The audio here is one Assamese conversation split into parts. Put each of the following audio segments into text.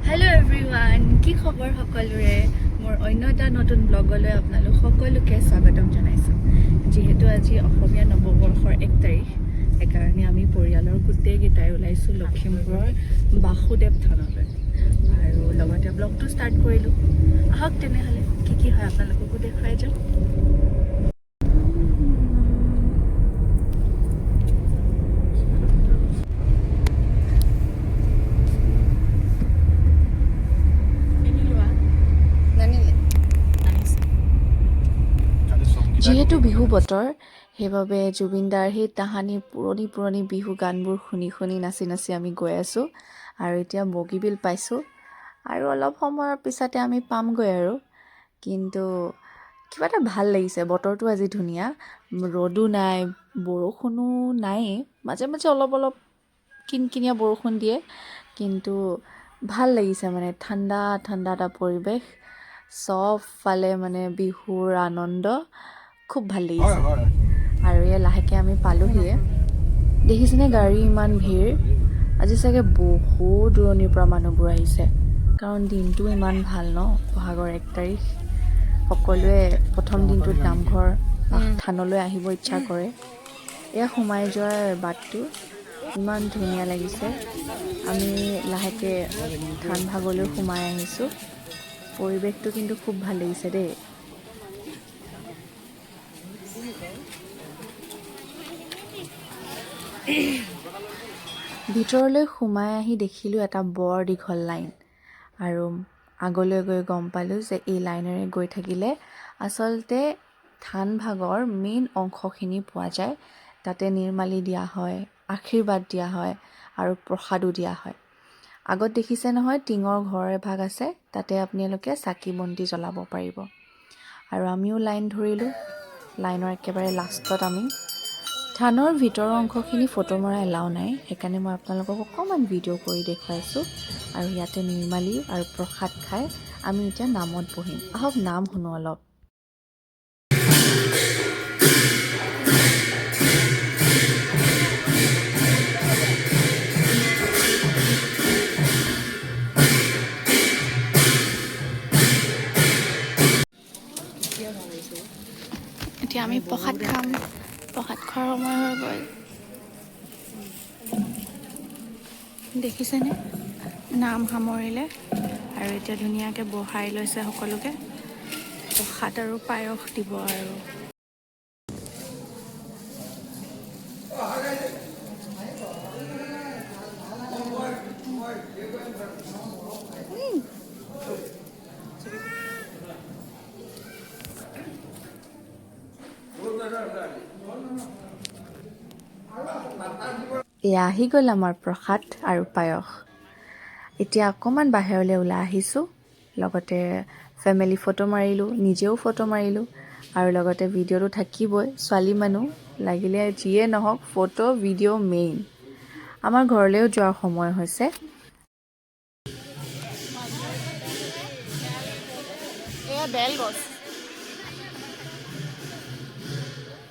হেল্ল' এভৰিৱান, কি খবৰ সকলোৰে? মোৰ অন্য এটা নতুন ব্লগলৈ আপোনালোক সকলোকে স্বাগতম জনাইছোঁ। যিহেতু আজি অসমীয়া নৱবৰ্ষৰ 1 তাৰিখ, সেইকাৰণে আমি পৰিয়ালৰ গোটেইকেইটাই ওলাইছোঁ লখিমপুৰৰ বাসুদেৱ থানলৈ আৰু লগতে ব্লগটো ষ্টাৰ্ট কৰিলোঁ। আহক তেনেহ'লে কি কি হয় আপোনালোককো দেখুৱাই যাওঁ। যিহেতু বিহু বতৰ, সেইবাবে জুবিনদাৰ সেই তাহানিৰ পুৰণি পুৰণি বিহু গানবোৰ শুনি শুনি নাচি নাচি আমি গৈ আছোঁ আৰু এতিয়া বগীবিল পাইছোঁ আৰু অলপ সময়ৰ পিছতে আমি পামগৈ আৰু। কিন্তু কিবা এটা ভাল লাগিছে, বতৰটো আজি ধুনীয়া, ৰ'দো নাই, বৰষুণো নায়েই, মাজে মাজে অলপ অলপ কিনকিনীয়া বৰষুণ দিয়ে, কিন্তু ভাল লাগিছে। মানে ঠাণ্ডা ঠাণ্ডা এটা পৰিৱেশ, চবফালে মানে বিহুৰ আনন্দ, খুব ভাল লাগিছে। আৰু এয়া লাহেকৈ আমি পালোহিয়ে। দেখিছেনে গাড়ী ইমান ভিৰ? আজি চাগে বহু দূৰণিৰ পৰা মানুহবোৰ আহিছে, কাৰণ দিনটো ইমান ভাল ন, বহাগৰ 1 তাৰিখ। সকলোৱে প্ৰথম দিনটোত নামঘৰ বা থানলৈ আহিব ইচ্ছা কৰে। এয়া সোমাই যোৱাৰ বাটটো ইমান ধুনীয়া লাগিছে। আমি লাহেকৈ থান ভাগলৈ সোমাই আহিছোঁ। পৰিৱেশটো কিন্তু খুব ভাল লাগিছে দেই। ভিতৰলৈ সোমাই আহি দেখিলোঁ এটা বৰ দীঘল লাইন আৰু আগলৈ গৈ গম পালোঁ যে এই লাইনেৰে গৈ থাকিলে আচলতে থান ভাগৰ মেইন অংশখিনি পোৱা যায়। তাতে নিৰ্মালি দিয়া হয়, আশীৰ্বাদ দিয়া হয় আৰু প্ৰসাদো দিয়া হয়। আগত দেখিছে নহয় টিঙৰ ঘৰ এভাগ আছে, তাতে আপোনালোকে চাকি বন্তি জ্বলাব পাৰিব। আৰু আমিও লাইন ধৰিলোঁ, লাইনৰ একেবাৰে লাষ্টত আমি। থানৰ ভিতৰৰ অংশখিনি ফটো মৰা এলাও নাই, সেইকাৰণে মই আপোনালোকক অকণমান ভিডিঅ' কৰি দেখুৱাইছোঁ। আৰু ইয়াতে নিৰ্মালি আৰু প্ৰসাদ খাই আমি এতিয়া নামত বহিম। আহক নাম শুনো অলপ। এতিয়া আমি প্ৰসাদ খাম। প্ৰসাদ খোৱাৰ সময় হৈ গ'ল। দেখিছেনে, নাম সামৰিলে আৰু এতিয়া ধুনীয়াকৈ বহাই লৈছে সকলোকে। প্ৰসাদ আৰু পায়স দিব আৰু। এয়া আহি গ'ল আমাৰ প্ৰসাদ আৰু পায়স। এতিয়া অকণমান বাহিৰলৈ ওলাই আহিছোঁ, লগতে ফেমিলি ফটো মাৰিলোঁ, নিজেও ফটো মাৰিলোঁ আৰু লগতে ভিডিঅ'টো থাকিবই। ছোৱালী মানুহ লাগিলে যিয়ে নহওক, ফটো ভিডিঅ' মেইন। আমাৰ ঘৰলৈও যোৱাৰ সময় হৈছে। এয়া বেলগছ।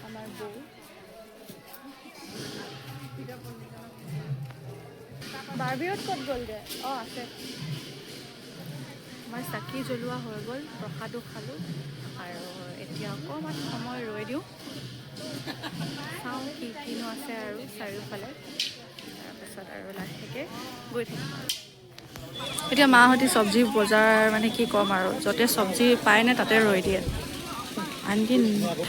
আমাৰ বৌ বাৰ্বিহত ক'ত গ'লগৈ? অঁ আছে। আমাৰ চাকি জ্বলোৱা হৈ গ'ল, প্ৰসাদো খালোঁ আৰু এতিয়া অকণমান সময় ৰৈ দিওঁ, চাওঁ কি কিনো আছে আৰু চাৰিওফালে। তাৰপাছত আৰু লাহেকৈ গৈ থাকিম আৰু। এতিয়া মাহঁতি চব্জি বজাৰ, মানে কি ক'ম আৰু, য'তে চব্জি পায় নে তাতে ৰৈ দিয়ে। আনকি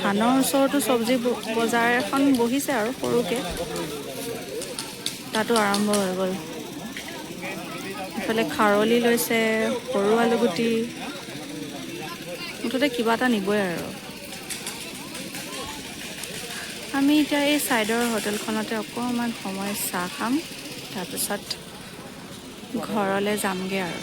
থানৰ ওচৰতো চব্জি বজাৰ এখন বহিছে আৰু সৰুকৈ, তাতো আৰম্ভ হৈ গ'ল। ইফালে খাৰলি লৈছে, সৰু আলুগুটি, মুঠতে কিবা এটা নিবই আৰু। আমি এতিয়া এই ছাইডৰ হোটেলখনতে অকণমান সময় চাহ খাম, তাৰপিছত ঘৰলৈ যামগৈ আৰু।